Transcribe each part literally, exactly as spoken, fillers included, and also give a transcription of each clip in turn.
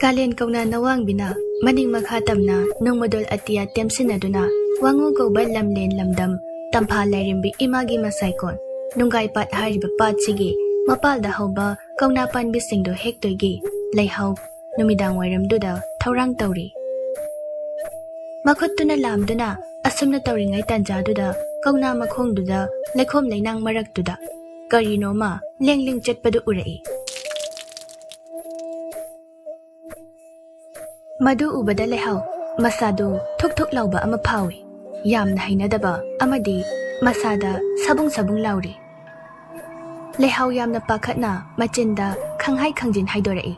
ꯀꯥꯂꯦꯟ ꯀꯧꯅꯥ ꯅꯋꯥꯡꯕꯤꯅ ꯃꯅꯤꯡ ꯃꯈꯥ ꯇꯝꯅ ꯅꯣꯡꯃꯗꯣꯜ ꯑꯇꯤꯌꯥ ꯇꯦꯝꯁꯤꯟꯅꯗꯨꯅ ꯋꯥꯉꯨ ꯀꯧꯕ ꯂꯝꯂꯦꯟ ꯂꯝꯗꯝ ꯇꯝꯐꯥ ꯂꯥꯏꯔꯦꯝꯕꯤ ꯏꯃꯥꯒꯤ ꯃꯁꯥꯏꯀꯣꯟ ꯅꯨꯡꯒꯥꯏ ꯄꯥꯠ ꯍꯥꯏꯔꯤꯕ ꯄꯥꯠꯁꯤꯒꯤ ꯃꯄꯥꯜꯗ ꯍꯧꯕ ꯀꯧꯅꯥ ꯄꯥꯟꯕꯤꯁꯤꯡꯗꯣ ꯍꯦꯛꯇꯣꯏꯒꯤ ꯂꯩꯍꯥꯎ ꯅꯨꯃꯤꯗꯥꯡ ꯋꯥꯏꯔꯝꯗꯨꯗ ꯊꯧꯔꯥꯡ ꯇꯧꯔꯤ꯫ ꯃꯈꯨꯠꯇꯨꯅ ꯂꯥꯝꯗꯨꯅ ꯑꯁꯨꯝꯅ ꯇꯧꯔꯤꯉꯩ ꯇꯥꯟꯖꯥꯗꯨꯗ ꯀꯧꯅꯥ ꯃꯈꯣꯡꯗꯨꯗ ꯂꯩꯈꯣꯝ ꯂꯩꯅꯥꯡ ꯃꯔꯛꯇꯨꯗ ꯀꯔꯤꯅꯣꯃ ꯂꯦꯡ ꯂꯦꯡ ꯆꯠꯄꯗꯨ ꯎꯔꯛꯏ꯫ ꯃꯗꯨ ꯎꯕꯗ ꯂꯩꯍꯥꯎ ꯃꯁꯥꯗꯨ ꯊꯨꯛ ꯊꯨꯛ ꯂꯥꯎꯕ ꯑꯃ ꯐꯥꯎꯏ꯫ ꯌꯥꯝꯅ ꯍꯩꯅꯗꯕ ꯑꯃꯗꯤ ꯃꯁꯥꯗ ꯁꯕꯨꯡ ꯁꯕꯨꯡ ꯂꯥꯎꯔꯤ꯫ ꯂꯩꯍꯥꯎ ꯌꯥꯝꯅ ꯄꯥꯈꯠꯅ ꯃꯆꯤꯟꯗ ꯈꯪꯍꯥꯏ ꯈꯪꯖꯤꯟ ꯍꯥꯏꯗꯣꯔꯛꯏ꯫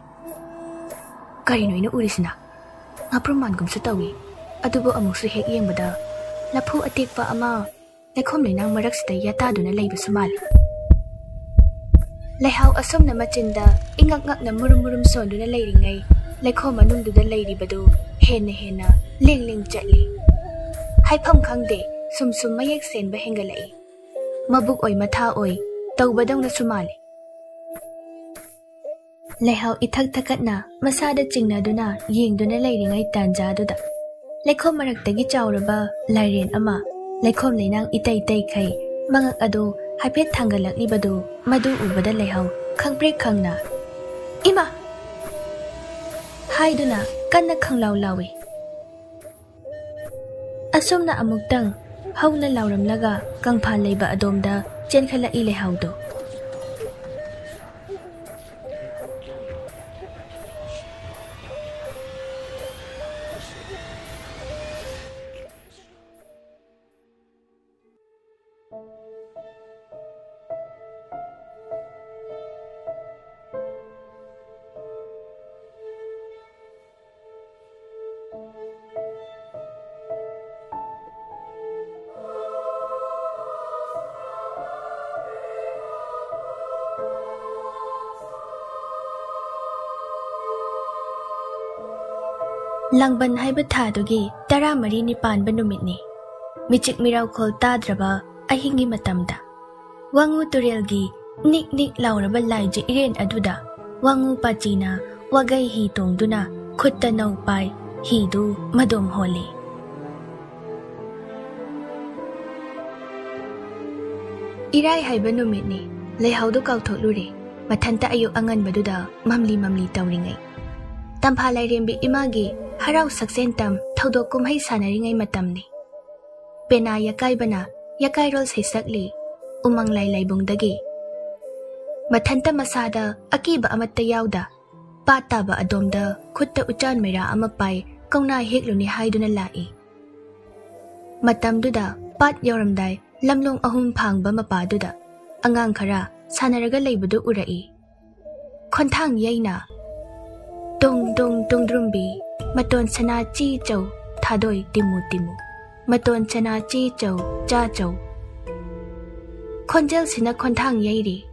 ꯀꯔꯤꯅꯣ ꯑꯩꯅ ꯎꯔꯤꯁꯤꯅ? ꯉꯥꯄ꯭ꯔꯨꯝ ꯃꯥꯟꯒꯨꯝꯁꯨ ꯇꯧꯏ, ꯑꯗꯨꯕꯨ ꯑꯃꯨꯛꯁꯨ ꯍꯦꯛ ꯌꯦꯡꯕꯗ ꯂꯐꯨ ꯑꯇꯦꯛꯄ ꯑꯃ ꯂꯩꯈꯣꯝ ꯂꯩꯅꯥꯡ ꯃꯔꯛꯁꯤꯗ ꯌꯥꯇꯥꯗꯨꯅ ꯂꯩꯕꯁꯨ ꯃꯥꯜꯂꯤ꯫ ꯂꯩꯍꯥꯎ ꯑꯁꯨꯝꯅ ꯃꯆꯤꯟꯗ ꯏꯉꯛ ꯉꯛꯅ ꯃꯨꯔꯨꯝ ꯃꯨꯔꯨꯝ ꯁꯣꯟꯗꯨꯅ ꯂꯩꯔꯤꯉꯩ ꯂꯩꯈꯣꯝ ꯃꯅꯨꯡꯗꯨꯗ ꯂꯩꯔꯤꯕꯗꯨ ꯍꯦꯟꯅ ꯍꯦꯟꯅ ꯂꯦꯡ ꯂꯦꯡ ꯆꯠꯂꯤ꯫ ꯍꯥꯏꯐꯝ ꯈꯪꯗꯦ, ꯁꯨꯝ ꯁꯨꯝ ꯃꯌꯦꯛ ꯁꯦꯟꯕ ꯍꯦꯟꯒꯠꯂꯛꯏ꯫ ꯃꯕꯨꯛ ꯑꯣꯏ ꯃꯊꯥ ꯑꯣꯏ ꯇꯧꯕꯗꯧꯅꯁꯨ ꯃꯥꯜꯂꯤ꯫ ꯂꯩꯍꯥꯎ ꯏꯊꯛ ꯊꯛꯀꯠꯅ ꯃꯁꯥꯗ ꯆꯤꯡꯅꯗꯨꯅ ꯌꯦꯡꯗꯨꯅ ꯂꯩꯔꯤꯉꯩ ꯇꯥꯟꯖꯥꯗꯨꯗ ꯂꯩꯈꯣꯝ ꯃꯔꯛꯇꯒꯤ ꯆꯥꯎꯔꯕ ꯂꯥꯏꯔꯦꯟ ꯑꯃ ꯂꯩꯈꯣꯝ ꯂꯩꯅꯥꯡ ꯏꯇꯩ ꯇꯩꯈꯩ ꯃꯉꯛ ꯑꯗꯨ ꯍꯥꯏꯐꯦꯠ ꯊꯥꯡꯒꯠꯂꯛꯂꯤꯕꯗꯨ ꯃꯗꯨ ꯎꯕꯗ ꯂꯩꯍꯥꯎ ꯈꯪꯄ꯭ꯔꯦꯛ ꯈꯪꯅ, "ꯏꯃꯥ!" ꯍꯥꯏꯗꯨꯅ ꯀꯟꯅ ꯈꯪꯂꯥꯎ ꯂꯥꯎꯏ꯫ ꯑꯁꯨꯝꯅ ꯑꯃꯨꯛꯇꯪ ꯍꯧꯅ ꯂꯥꯎꯔꯝꯂꯒ ꯀꯪꯐꯥꯜ ꯂꯩꯕ ꯑꯗꯣꯝꯗ ꯆꯦꯟꯈꯠꯂꯛꯏ ꯂꯩꯍꯥꯎꯗꯣ꯫ ꯂꯥꯡꯕꯟ ꯍꯥꯏꯕ ꯊꯥꯗꯨꯒꯤ ꯇꯔꯥꯃꯔꯤꯅꯤ ꯄꯥꯟꯕ ꯅꯨꯃꯤꯠꯅꯤ꯫ ꯃꯤꯆꯤꯛ ꯃꯤꯔꯥꯎꯈꯣꯜ ꯇꯥꯗ꯭ꯔꯕ ꯑꯍꯤꯡꯒꯤ ꯃꯇꯝꯗ ꯋꯥꯉꯨ ꯇꯨꯔꯦꯜꯒꯤ ꯅꯤꯛ ꯅꯤꯛ ꯂꯥꯎꯔꯕ ꯂꯥꯏꯖ ꯏꯔꯦꯟ ꯑꯗꯨꯗ ꯋꯥꯉꯨ ꯄꯥꯆꯤꯅ ꯋꯥꯒꯩ ꯍꯤ ꯇꯣꯡꯗꯨꯅ ꯈꯨꯠꯇ ꯅꯧ ꯄꯥꯏ ꯍꯤꯗꯨ ꯃꯗꯣꯝ ꯍꯣꯜꯂꯤ꯫ ꯏꯔꯥꯏ ꯍꯥꯏꯕ ꯅꯨꯃꯤꯠꯅꯤ꯫ ꯂꯩꯍꯥꯎꯗꯨ ꯀꯥꯎꯊꯣꯛꯂꯨꯔꯦ꯫ ꯃꯊꯟꯇ ꯑꯌꯨꯛ ꯑꯉꯟꯕꯗꯨꯗ ꯃꯝꯂꯤ ꯃꯝꯂꯤ ꯇꯧꯔꯤꯉꯩ, ꯇꯝꯐꯥ ꯂꯥꯏꯔꯦꯝꯕꯤ ꯏꯃꯥꯒꯤ ꯍꯔꯥꯎ ꯁꯛꯆꯦꯟ ꯇꯝ ꯊꯧꯗꯣꯛ ꯀꯨꯝꯍꯩ ꯁꯥꯟꯅꯔꯤꯉꯩ ꯃꯇꯝꯅꯤ꯫ ꯄꯦꯅꯥ ꯌꯀꯥꯏꯕꯅ ꯌꯀꯥꯏꯔꯣꯜ ꯁꯩꯁꯛꯂꯤ꯫ ꯎꯃꯪ ꯂꯥꯏ ꯂꯥꯏꯕꯨꯡꯗꯒꯤ ꯃꯊꯟꯇ ꯃꯁꯥꯗ ꯑꯀꯤꯕ ꯑꯃꯠꯇ ꯌꯥꯎꯗ, ꯄꯥꯠ ꯇꯥꯕ ꯑꯗꯣꯝꯗ ꯈꯨꯠꯇ ꯎꯆꯥꯟ ꯃꯩꯔꯥ ꯑꯃ ꯄꯥꯏ ꯀꯧꯅꯥ ꯍꯦꯛꯂꯨꯅꯤ ꯍꯥꯏꯗꯨꯅ ꯂꯥꯛꯏ꯫ ꯃꯇꯝꯗꯨꯗ ꯄꯥꯠ ꯌꯧꯔꯝꯗꯥꯏ ꯂꯝꯂꯣꯡ ꯑꯍꯨꯝ ꯐꯥꯡꯕ ꯃꯄꯥꯗꯨꯗ ꯑꯉꯥꯡ ꯈꯔ ꯁꯥꯟꯅꯔꯒ ꯂꯩꯕꯗꯨ ꯎꯔꯛꯏ꯫ ꯈꯣꯟꯊꯥꯡ ꯌꯩꯅ, "ꯇꯣꯡ ꯇꯣꯡ ꯇꯣꯡꯗ꯭ꯔꯨꯝꯕꯤ, ꯃꯇꯣꯟ ꯁꯅꯥ ꯆꯤ ꯆꯧ, ꯊꯥꯗꯣꯏ ꯇꯤꯃꯨ ꯇꯤꯃꯨ, ꯃꯇꯣꯟ ꯁꯅꯥ ꯆꯤ ꯆꯧ, ꯆꯥ ꯆꯧ"꯫ ꯈꯣꯟꯖꯦꯜꯁꯤꯅ ꯈꯣꯟꯊꯥꯡ ꯌꯩꯔꯤ꯫